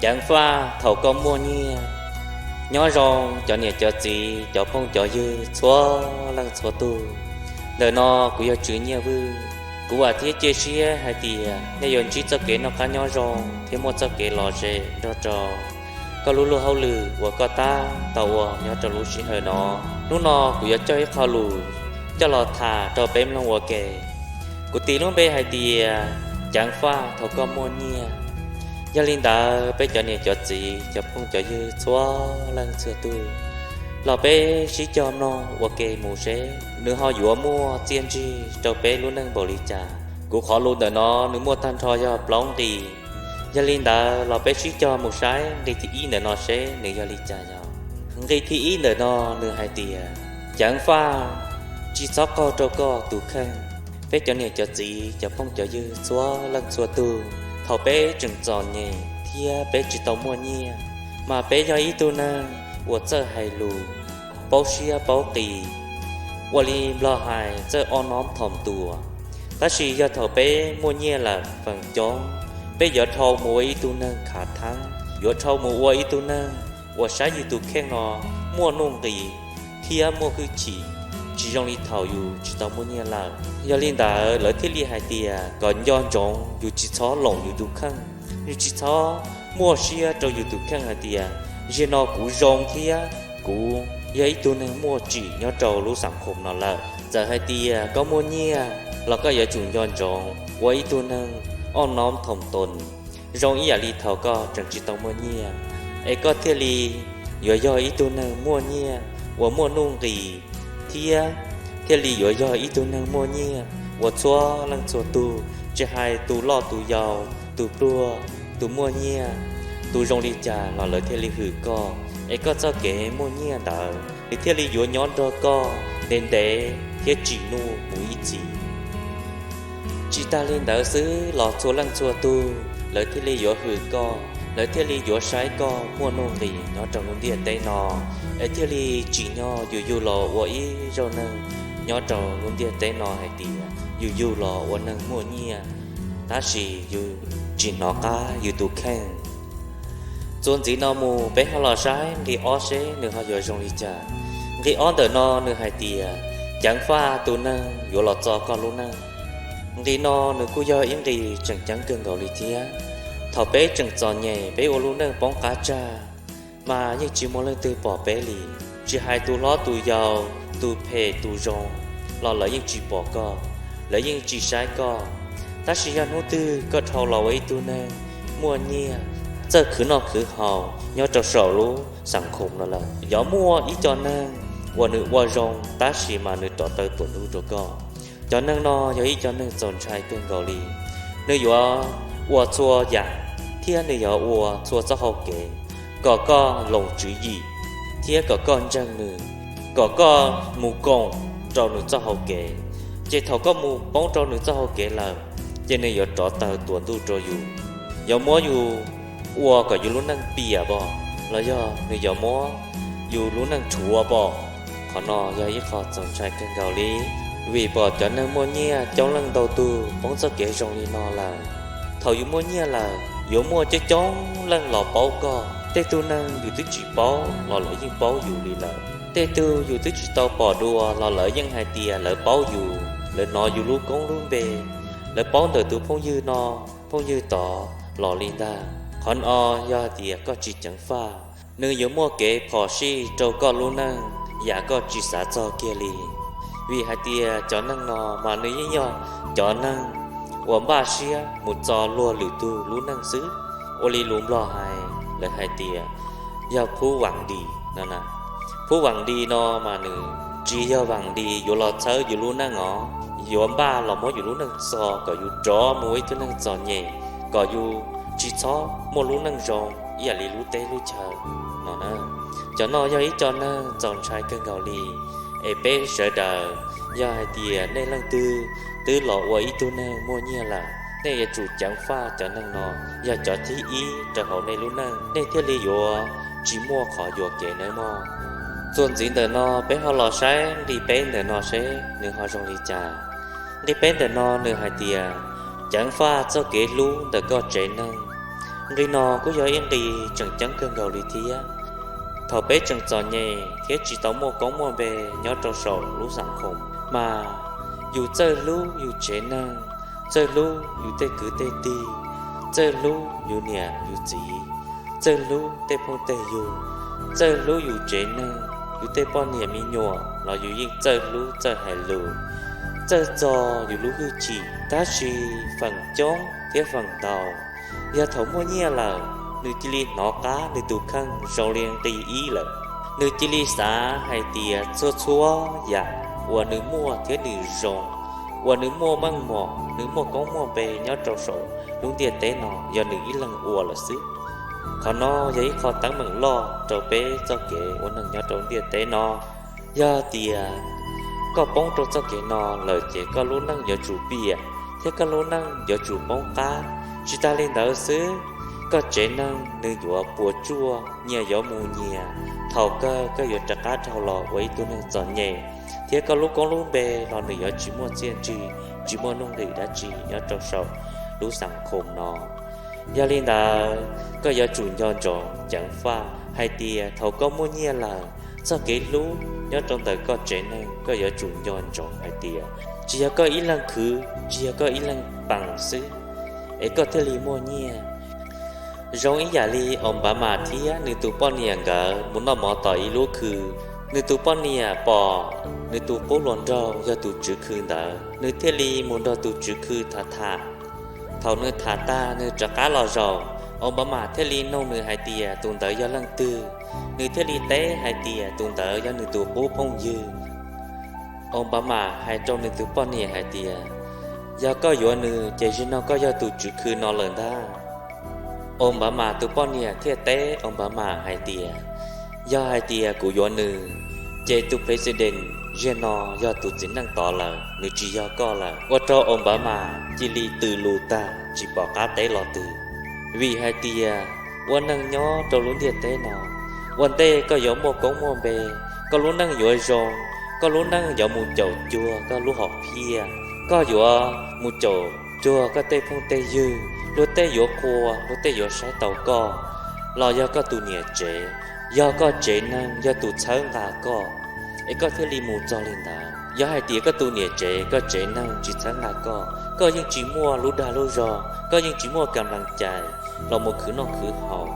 Ceev faj thaum koj muaj nyiaj. Nyob zoo cov niam cov txiv, cov phooj cov ywg txhua leej txhua tug. Ntawm no kuv yog Tswv Nyiaj Vwj. Kuv vam thiab cia siab hais tias nej yuav ntsib txoj kev noj qab nyob zoo thiab muaj txoj kev lom zem nrog rau koj lub luag hauj lwm uas koj tab tom ua nyob rau lub sij hawm no. Hnub no kuv yuav coj ib qho lus coj los tham rau peb mloog ua ke. Kuv tis lub npe hais tias ceev faj thaum koj muaj nyiaj. Yog li ntawd peb cov niam cov txiv, cov phooj cov ywg txhua leej txhua tug, los peb sib cog mloog ua ke mus seb nws ho yuav muaj txiaj ntsig rau peb lub neej npaum li cas. Kuv qhov lus ntawm no nws muaj tag nrho yog plaub nqi. Yog li ntawd los peb sib cog mus saib nqi thib ib ntawm no seb nws yog li cas yog. Nqi thib ib ntawm no nws hais tias, ceev faj tsis txhob qaug rau koj tus kheej. Peb cov niam cov txiv, cov phooj cov ywg txhua leej txhua tug, thaum peb tseem txom nyem thiab peb tsis tau muaj nyiaj, mas peb yog ib tug neeg uas txawj hais lus, paub siab paub qis, ua li Nplog hais txawj ob nob thaum tuas. Tab sis yog thaum peb muaj nyiaj lawm feem coob, peb yuav dhau mus ua ib tug neeg khav theeb, yuav dhau mus ua ib tug neeg uas saib yus tus kheej no muaj nuj nqis thiab muaj hwj chim, tsis zoo li thaum yus tsis tau muaj nyiaj lawm. Yog li ntawd lawv thiaj li hais tias kom nco ntsoov yus tsis txhob loom yus tus kheej, yus tsis txhob muaj siab rau yus tus kheej hais tias, zaum no kuv zoo thiab kuv yog ib tug neeg muaj tsim nyob rau lub xeev khoom no lawm. Txawm hais tias koj muaj nyiaj los koj yuav tsum nco ntsoov ua ib tug neeg ob nob thaum tuas, zoo ib yam li thaum koj tseem tsis tau muaj nyiaj, es koj thiaj li yuav yog ib tug neeg muaj nyiaj uas muaj nuj nqis, thiab thiaj li yuav yog ib tug neeg muaj nyiaj uas txhua leej txhua tug, tsis hais tus loj tus yau, tus pluag, tus muaj nyiaj, tus zoo li cas los lawv thiaj li hwm koj, es koj txoj kev muaj nyiaj ntawd nws thiaj li yuav nyob nrog koj ntev ntev thiab tsim nuj mus ib txhis. Tsis tas li ntawd xwb los txhua leej txhua tug lawv thiaj li yuav hwm koj, lawv thiaj li yuav saib koj muaj nuj nqis nyob rau lub ntiaj teb no, es thiaj li tsim nyog yus yug los ua ib zaug neeg nyob rau lub ntiaj teb no hais tias yus yug los ua neeg muaj nyiaj, tab sis yus tsis hnov qab yus tus kheej. Txuas ntxiv no mus peb ho los saib nqi ob seb nws ho yuav zoo li cas. Nqi ob ntawm no nws hais tias, ceev faj tus neeg yuav los txo koj lub neej. Nqi no nws kuj yog ib nqi tseem ceeb kawg nkaus li thiab. Thaum peb tseem txom nyem peb ua lub neej poob qab tsag, mas yeej tsis muaj leej twg pom peb li. Tsis hais tus hlob tus yau, tus phem tus zoo los lawv yeej tsis pom koj, lawv yeej tsis saib koj. Tab sis yog hnub twg koj dhau los ua ib tug neeg muaj nyiaj, txawj khwv noj khwv haus nyob rau saum lub xeev khoom no lawm, yuav muaj ib co neeg uas nws ua zoo tab sis mas nws rov taw tuam ntuj rau koj. Cov neeg no yog ib co neeg txaus ntshai kawg nkaus li. Nws yuav ua txhua yam thiab nws yuav ua txhua txoj hau kev kom koj loos tswv yim thiab kom koj ntseeg nws, kom koj mus koom rau nws txoj hau kev. Ces thaum koj mus poob rau nws txoj hau kev lawm, ces nws yuav rov taw tuam ntuj rau yus, yuav muab yus ua kom yus lub neej piam pom, los yog nws yuav muab yus lub neej rhuav pom. Qhov no yog ib qho txaus ntshai kawg nkaus li, vim pom cov neeg muaj nyiaj coob leej ntau tug poob txoj kev zoo li no lawm. Thaum yus muaj nyiaj lawm yuav muaj coob coob leej los paub koj. Tej tug neeg yus twb tsis paub los lawv yeej paub yus li lawm. Tej tug yus twb tsis tau pom dua los lawv yeej hais tias lawv paub yus, lawv hnov yus lub koob lub npe, lawv paub ntawm tus phooj ywg no, phooj ywg tod los li ntag. Qhov no yog hais tias koj tsis ceev faj, nws yuav muaj kev phom sij rau koj lub neej yam koj tsis xav txog kiag li. Vim hais tias cov neeg no mas nws yeej yog cov neeg uas npaj siab mus txo luag lwm tug lub neej xwb. Ua li lus Nplog hais, lawv hais tias yog phub vam dis no. Phub vam dis no mas nws tsis yog vam dis yuav los txhawb yus lub neej os, yuav npaj los muab yus lub neej txo kom yus rov mus ua ib tug neeg txom nyem, kom yus tsis txhob muaj lub neej zoo ib yam li lub teb lub chaw no na. Cov no yog ib co neeg txaus ntshai kawg nkaus li. Es peb sawv daws, yog hais tias nej leej twg twb los ua ib tug neeg muaj nyiaj lawm, nej yuav tsum ceev faj cov neeg no, yog cov thib ib rau hauv nej lub neej, nej thiaj li yuav tsis muaj qhov yuam kev nawb mog. Txuas ntxiv ntawm no peb ho los saib nqi peb ntawm no seb nws ho zoo li cas. Nqi peb ntawm no nws hais tias, ceev faj txoj kev hlub ntawm koj tsev neeg. Nqi no kuj yog ib nqi tseem ceeb kawg nkaus li thiab. Thaum peb tseem txom nyem thiab tsis tau muaj koob muaj npe nyob rau saum lub xam khoom mas yus txawj hlub yus tsev neeg, txawj hlub yus tej kwv tej tij, txawj hlub yus niam yus txiv, txawj hlub tej phooj tej ywg, txawj hlub yus tsev neeg, yus tej poj niam me nyuam los yus yeej txawj hlub txawj hais lus, txawj txog yus lub hwj chim. Tab sis feem coob thiab feem ntau, yog thaum muaj nyiaj lawm, nws cia li hnov qab nws tus kheej zoo li nqi ib lawm. Nws cia li xav hais tias txhua txhua yam uas nws muaj thiab nws zoo, uas nws muaj meej mom, nws muaj koob muaj npe nyob rau saum lub ntiaj teb no yog nws ib leeg ua lawm xwb. Qhov no yog ib qho teeb meem loj rau peb txoj kev ua neeg nyob rau ntiaj teb no. Yog tias koj poob rau txoj kev no lawm ces koj lub neej yuav tsum piam thiab koj lub neej yuav tsum poob qab. Tsis tas li ntawd xwb, koj tsev neeg nws yuav puas tsuaj, nyias yuav mus nyias, thaum kawg koj yuav rov qab dhau los ua ib tug neeg txom nyem, thiab koj lub koob lub npe los nws yuav tsis muaj txiaj ntsig, tsis muaj nuj nqis dab tsi nyob rau saum lub xam khoom no. Yog li ntawd, koj yuav tsum nco ntsoov ceev faj hais tias thaum koj muaj nyiaj lawm, txoj kev hlub nyob rau ntawm koj tsev neeg koj yuav tsum nco ntsoov hais tias tsis yog koj ib leeg khwv, tsis yog koj ib leeg pees xwb es koj thiaj li muaj nyiaj. Zoo ib yam li Obama thiab nws tus poj niam nkawd mus noj mov tom ib lub khw, nws tus poj niam pom nws tus qub hluas nraug yog tus tswv khw ntawd, nws thiaj li mus nrog tus tswv khw tham tham. Thaum nws tham tag nws rov qab los zaum, Obama thiaj li nug nws hais tias tus ntawd yog leej twg, nws thiaj li teb hais tias tus ntawd yog nws tus qub phooj ywg. Obama hais rau nws tus poj niam hais tias, yog koj yuav nws ces zaum no koj yog tus tswv khw no lawm ntag. Obama tus poj niam thiaj teb Obama hais tias, yog hais tias kuv yuav nws, ces tus president zaum no yog tus txiv neej tod lawm, nws tsis yog koj lawm. Ua rau Obama cia li tws lus tag tsis pom qab teb los twg. Vim hais tias ua neeg nyob rau lub ntiaj teb no, ua ntej koj yuav muaj koob muaj npe, koj lub neej yuav zoo, koj lub neej yuav mus caum cuag koj lub hom phiaj, koj yuav mus caum cuag koj tej phooj tej ywg, luag tej yuav qhuas, luag tej yuav saib taus koj, los yog koj tus niam tsev, yog koj tsev neeg yog tus txhawb nqa koj, es koj thiaj li mus txog li ntawd. Yog hais tias koj tus niam tsev koj tsev neeg tsis txhawb nqa koj, koj yeej tsis muaj lub dag lub zog, koj yeej tsis muaj kam lees cai los mus khwv noj khwv haus,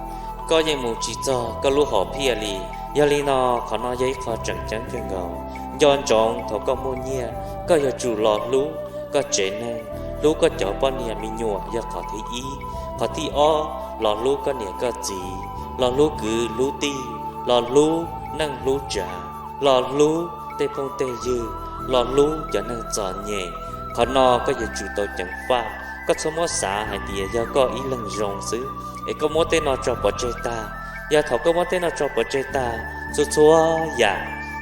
koj yeej mus tsis txog koj lub hom phiaj li. Yog li no, qhov no yog ib qho tseem ceeb kawg nkaus. Nco ntsoov thaum koj muaj nyiaj, koj yuav tsum los hlub koj tsev neeg, hlub koj cov poj niam me nyuam yog qhov thib ib. Qhov thib ob, los hlub koj niam koj txiv, los hlub kwv hlub tij, los hlub neej hlub tsav, los hlub tej phooj tej ywg, los hlub cov neeg txom nyem. Qhov no koj yuav tsum tau ceev faj. Koj txhob muab xav hais tias yog koj ib leeg zoo xwb es koj muab tej no tso pov tseg tag. Yog thaum koj muab tej no tso pov tseg tag, txhua txhua yam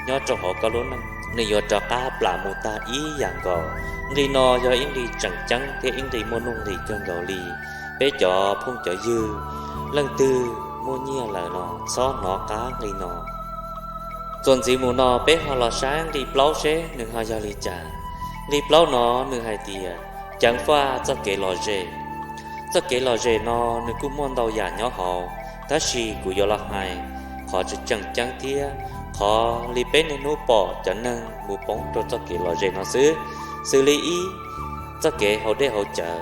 nyob rau hauv koj lub neej nws yuav rov qab plam mus tag ib yam nkaus. Nqi no yog ib nqi tseem ceeb thiab ib nqi muaj nuj nqis kawg nkaus li. Peb cov phooj cov ywg, leej twg muaj nyiaj lawm los txhob hnov qab nqi no. Txuas ntxiv mus no peb ho los saib nqi plaub seb nws ho yog li cas. Nqi plaub no nws hais tias ceev faj txoj kev lom zem. Txoj kev lom zem no nws kuj muaj ntau yam nyob hauv, tab sis kuv yuav los hais qhov tseem ceeb thiab qhov li peb niaj hnub pom cov neeg mus poob rau txoj kev lom zem no xwb. Xws li ib, txoj kev haus dej haus cawv.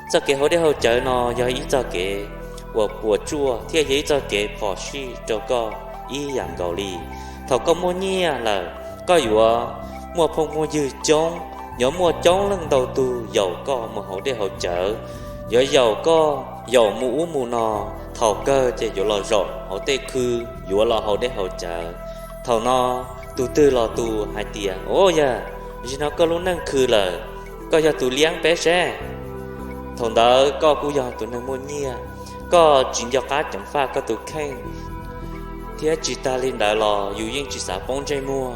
Txoj kev haus dej haus cawv no yog ib txoj kev uas puas tsuaj thiab yog ib txoj kev phom sij rau koj ib yam nkaus li. Thaum koj muaj nyiaj lawm, koj yuav muaj phooj muaj ywg coob, yuav muaj coob leej ntau tug yaum koj mus haus dej haus cawv, yuav yaum koj yaum mus ub mus no. Thaum kawg ces yuav los zaum hauv tej khw, yuav los haus dej haus cawv. Thaum no tus twg los tus hais tias, ua yog, zaum no koj lub neej khw lawm, koj yog tus liab peb seb. Thaum ntawd koj kuj yog tus neeg muaj nyiaj, koj tsis nco qab ceev faj koj tus kheej, thiab tsis tas li ntawd los yus yeej tsis xav poob ntsej muag,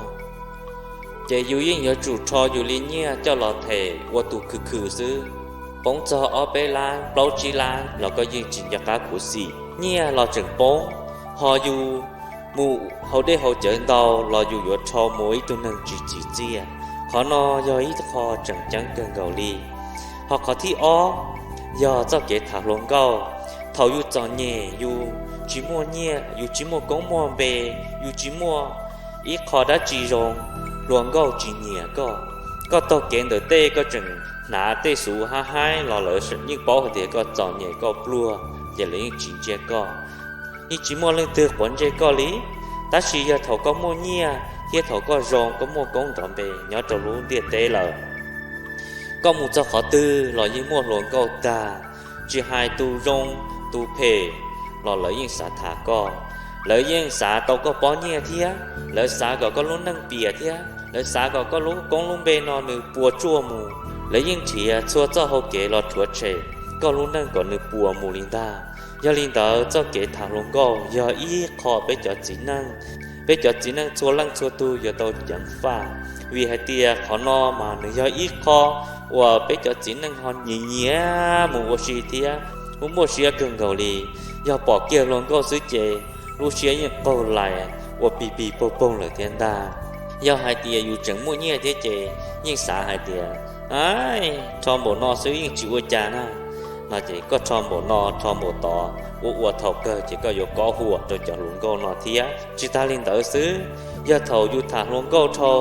ces yus yeej yuav tsum rho yus li nyiaj coj los them ua tus khw khw xwb. Poob txog ob peb lab plaub tsib lab los koj yeej tsis nco qab khuv xim, nyiaj los tseem poob, ho yus mus haus dej haus cawv ntau los yus yuav rho mus ua ib tug neeg tsis tsim txiaj. Qhov no yog ib qho tseem ceeb kawg nkaus li. Ho qhov thib ob yog txoj kev tham hluas nkauj. Thaum yus txom nyem, yus tsis muaj nyiaj, yus tsis muaj koob muaj npe, yus tsis muaj ib qho dab tsi zoo, hluas nkauj tsis nyiam koj. Koj taug kev ntawm tej koj tseem hnav tej xuv hab haib los lawv yeej paub hais tias koj txom nyem koj pluag, ces lawv yeej tsis ntsia koj. Yeej tsis muaj leej twg quav ntsej koj li. Tab sis yog thaum koj muaj nyiaj thiab thaum koj zoo, koj muaj koob nrov npe nyob rau lub ntiaj teb lawm, koj mus txog qhov twg los yeej muaj hluas nkauj tag, tsis hais tus zoo tus phem los lawv yeej xav tham koj. Lawv yeej xav tau koj pob nyiaj thiab, lawv xav kom koj lub neej piam thiab, lawv xav kom koj lub koob lub npe no nws puas tsuaj mus. Lawv yeej nrhiav txhua txoj hau kev los rhuav tshem koj lub neej kom nws puas mus li ntag. Yog li ntawd, txoj kev tham hluas nkauj yog ib qho peb cov txiv neej, peb cov txiv neej txhua leej txhua tug yuav tau ceev faj, vim hais tias qhov no mas nws yog ib qho uas peb cov txiv neej ho nyiam nyiam mus ua si thiab muaj siab kawg nkaus li. Yog pom kiag hluas nkauj xwb ces lub siab yeej qaug lais ua pig pig poog poog lawm thiab ntag. Yog hais tias yus tseem muaj nyiaj thiab ces yeej xav hais tias, Aib, rho npaum no xwb yeej tsis ua cas na, no ces koj rho npaum no rho npaum tod, ua ua thaum kawg ces koj yuav kob huam rau cov hluas nkauj no thiab. Tsis tas li ntawd xwb, yog thaum yus tham hluas nkauj dhau,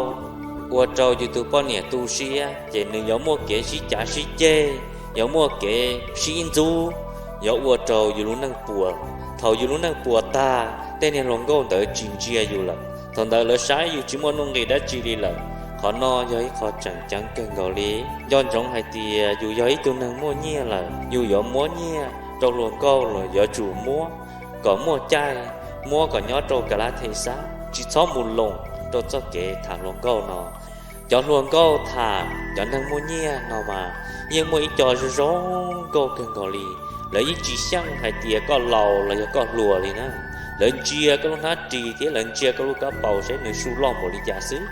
ua rau yus tus poj niam tu siab ces nws yuav muaj kev sib cav sib ceg, yuav muaj kev sib ntxub, yuav ua rau yus lub neej puas. Thaum yus lub neej puas tag, tej niag hluas nkauj ntawd tsis ntsia yus lawm, thaum ntawd lawv saib yus tsis muaj nuj nqis dab tsi li lawm. Qhov no yog ib qho tseem ceeb kawg nkaus li. Nco ntsoov hais tias yus yog ib tug neeg muaj nyiaj lawm, yus yuav muab nyiaj rau hluas nkauj los yuav tsum muab kom muaj caij, muab kom nyob rau ka lab thev xab, tsis txhob mus loom rau txoj kev tham hluas nkauj no. Cov hluas nkauj tham cov neeg muaj nyiaj no mas yeej muaj ib co zoo zoo nkauj kawg nkaus li. Lawv yeej tsis xyeej hais tias koj laus los yog koj hluas li na. Lawv ntsia koj lub hnab ris thiab lawv ntsia koj lub kab paus seb nws su loj npaum li cas xwb.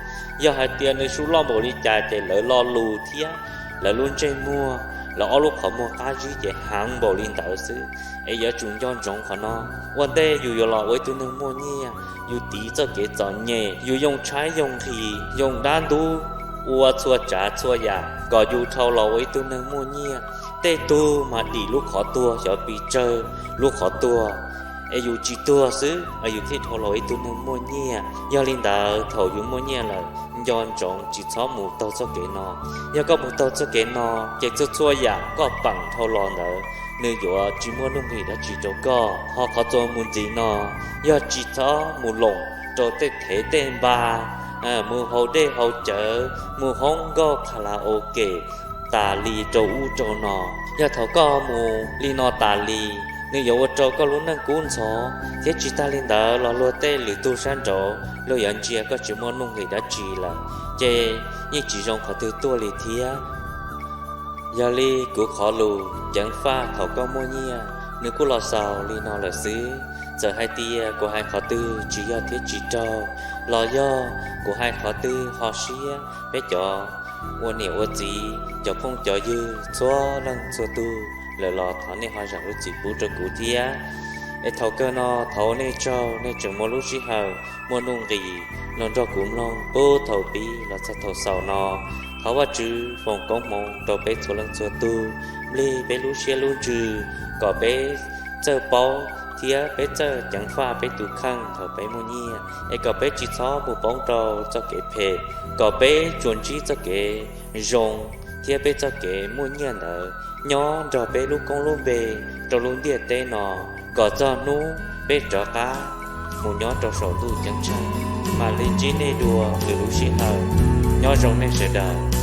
Yog hais tias nws su loj npaum li cas ces lawv lo lus thiab lawv lub ntsej muag, lawv ob lub qhov muag qab zib ces heev npaum li ntawd xwb. Es yuav tsum nco ntsoov qhov no. Ua ntej yus yuav los ua ib tug neeg muaj nyiaj, yus tiv txoj kev txom nyem, yus yoo tshaib yoo nqhis, yoo dab ntub, ua txhua tsav txhua yam kom yus dhau los ua ib tug neeg muaj nyiaj. Tej tug mas dim lub qhov tuag xyov pes tsawg lub qhov tuag, es yus tsis tuag xwb es yus thiaj dhau los ua ib tug neeg muaj nyiaj. Yog li ntawd, thaum yus muaj nyiaj lawm, nco ntsoov tsis txhob mus taug txoj kev no. Yog koj mus taug txoj kev no ces txhua txhua yam koj peem dhau los ntawd nws yuav tsis muaj nuj nqis dab tsi rau koj. Ho qhov txuas mus ntxiv no, yog tsis txhob mus loom rau tej thev tej npa, mus haus dej haus cawv, mus hoob nkauj kha la o kem tas li rau ub rau no. Yog thaum koj mus li no tas li, nws yuav ua rau koj lub neej kub ntxhov, thiab tsis tas li ntawd los luag tej lwm tug sab nraud luag yuav ntsia koj tsis muaj nuj nqis dab tsi lawm, ces yeej tsis zoo qhov twg tuaj li thiab. Yog li kuv qhov lus ceev faj thaum koj muaj nyiaj nws kuj los xaus li no lawm xwb. Txawm hais tias kuv hais qhov twg tsis yog thiab tsis raug, los yog kuv hais qhov twg ho siab peb cov ua niam ua txiv, cov phooj cov ywg txhua leej txhua tug lawm los thov nej ho zam lub txim pub rau kuv thiab. Es thaum kawg no thov ua nej tsaug nej tseem muaj lub sij hawm muaj nuj nqis los nrog kuv mloog puag thaum pib los txog thaum xaus no. Thov Vajtswv foom koob hmoov rau peb txhua leej txhua tug, nplig peb lub siab lub ntsws kom peb txawj paub thiab peb txawj ceev faj peb tus kheej thaum peb muaj nyiaj, es kom peb tsis txhob mus poob rau txoj kev phem, kom peb tsuas ntsib txoj kev zoo thiab peb txoj kev muaj nyiaj ntawd nyob nrog peb lub koob lub npe rau lub ntiaj teb no, kom txog hnub peb rov qab mus nyob rau saum ntuj ceeb tsheej. Mam li ntsib nej dua lwm lub sij hawm. Nyob zoo nej sawv daws.